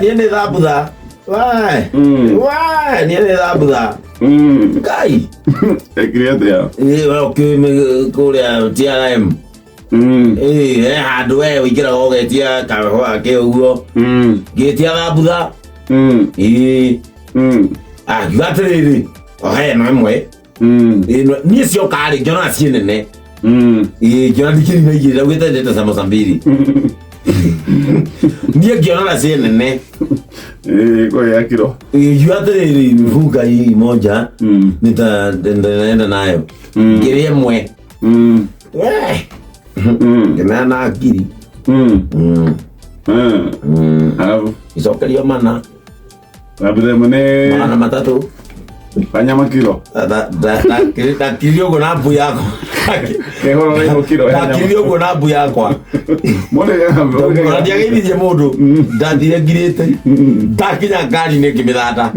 Niĩ nĩ thambutha. Wai. Wai, niĩ nĩ thambutha. Ngai. Ekire atĩa? Ĩ, we ũkiume kũrĩa TRM. Ĩ, he handũ we ũingĩraga ũgetia kahũa ke ũguo. Ngĩtia thambutha. Ĩ, akiuga atĩrĩrĩ, ohe ĩno ĩmwe. Ĩ, niĩ cioka rĩ, ngĩona ciĩ nene. Ĩ, ngĩona ndikĩrima igĩrĩ, ndaugĩte ndĩte samosa mbiri. Niĩ ngĩona ciĩ nene. Ĩ, kũrĩa kiro. Ngiuga atĩrĩrĩ, funga hii moja nitaenda nayo. Ngĩrĩa ĩmwe. We, ngĩneana ngiri. Alafu Icokerio mana thambutha ĩmwe nĩ 300. kanyama kiro. Ndakiririe ũguo na mbu yakwa. Kehoro rĩho kiro ya nyama. Ndakiririe ũguo na mbu yakwa. Mũndũ Ona ndiageithirie mũndũ. Ndathire ngirĩte. Ndakinya ngari-inĩ ngĩmĩthata.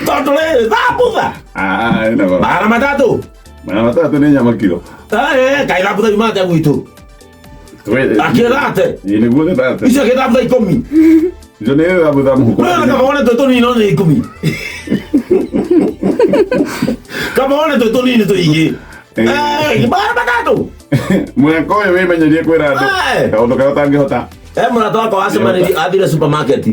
Tondũ rĩrĩ thambutha Ah, ĩna goro. 300. 300 nĩ nyama kiro. Kaĩ thambutha yuma atĩa gwitũ? Akĩrate. Ĩ, nĩguo nĩ thate. Icio kĩthambutha 10. Icio nĩ thambutha mũhuko. Wewe kama wone twĩ tũnini no nĩ 10. Kama wone twĩ tũnini tũingĩ. 300. Mwaka ũyũ wĩmenyerie kwĩra andũ Eh. kaũndũ karĩa ũtangĩhota. Mũrata wakwa wacemanirie athire supermarket.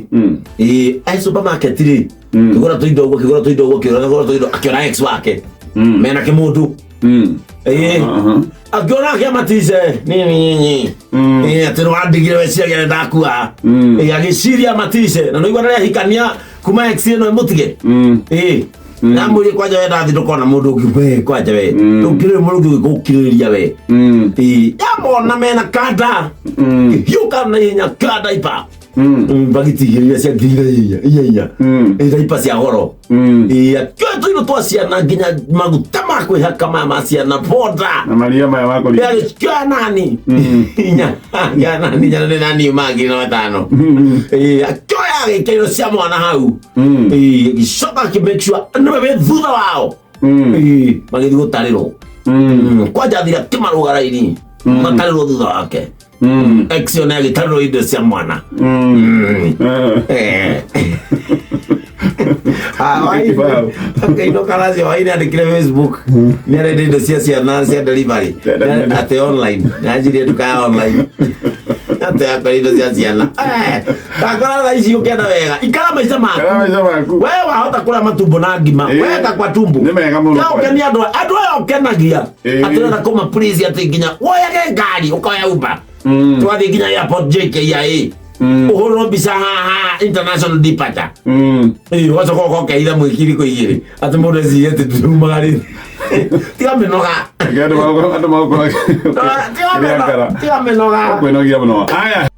Ĩĩ, ai supermarket rĩ. Kĩgũra tũindo ũguo, kĩgũra tũindo ũguo, kĩgũra tũindo, akĩona ex wake. Mena kĩmũndũ. Ĩĩ. Aha. Akĩona akĩamatice. Nini nini. Ĩĩ, atĩ nĩwandigire weciragia nĩndakua. Ĩĩ, agĩciria amatice. Na nĩũigua rĩrĩa ahikania kuma ex ĩno ĩmũtige. Ĩĩ. Ndamwĩrire kwanja we ndathi ndũkona mũndũ ũngĩ we kwanja we. Ndũngĩrĩ mũndũ ũngĩ gũkirĩrĩria we. Ĩĩ, yamona mena kanda. Hiũka na ihenya kanda ipa. Mbagiti igĩrĩ iria cia ngiri inya inya inya. Ĩĩ, daipa cia goro. Ĩĩ, akĩoya tũindo twa ciana nginya maguta ma kwĩhaka maya ma ciana boda. Na maria maya ma kũringa. Akĩoya nani inya, akĩoya nani inya nĩ nani ma 5,000. Ĩĩ, akĩoya agĩkĩra indo cia mwana hau. Ĩĩ, agĩcoka akĩ make sure nĩwe wĩ thutha wao. Ĩĩ, magĩthiĩ gũtarĩrwo. Kwanja athire akĩmarũga raini matarĩrwo thutha wake. Ex yo nĩ agĩtarĩrwo indo cia mwana. Eh. Ah, Kibao. Akainũka nacio hwainĩ andĩkire Facebook nĩ arenda indo cia ciana cia delivery atĩ online nĩanjirie nduka ya online atĩ akora indo cia ciana. Eh, ndakora thaa ici ũkĩenda wega ikara maica maku. Ikara maica maku. We wahota kũrĩa matumbo na ngima. Eh. Weka kwa tumbo. Nĩ mega mũno. Ya ũkenia andũ andũ aya ũkenagia. Eh. Atĩ ũrenda kũma please atĩ nginya woyage ngari ũkoya Uber. Twathiĩ nginya airport JKIA. Ũhũrwo mbica haha international departure. Ĩĩ, ũgacoka ũgoka ũkeitha mwĩkiri kũ igĩrĩ atĩ mũndũ ecirie atĩ ndiriumagarĩte. Tiga mĩnoga. Andũ magũkora Tiga mĩnoga. Tiga mĩnoga. Kwĩnogia mũno. Aya.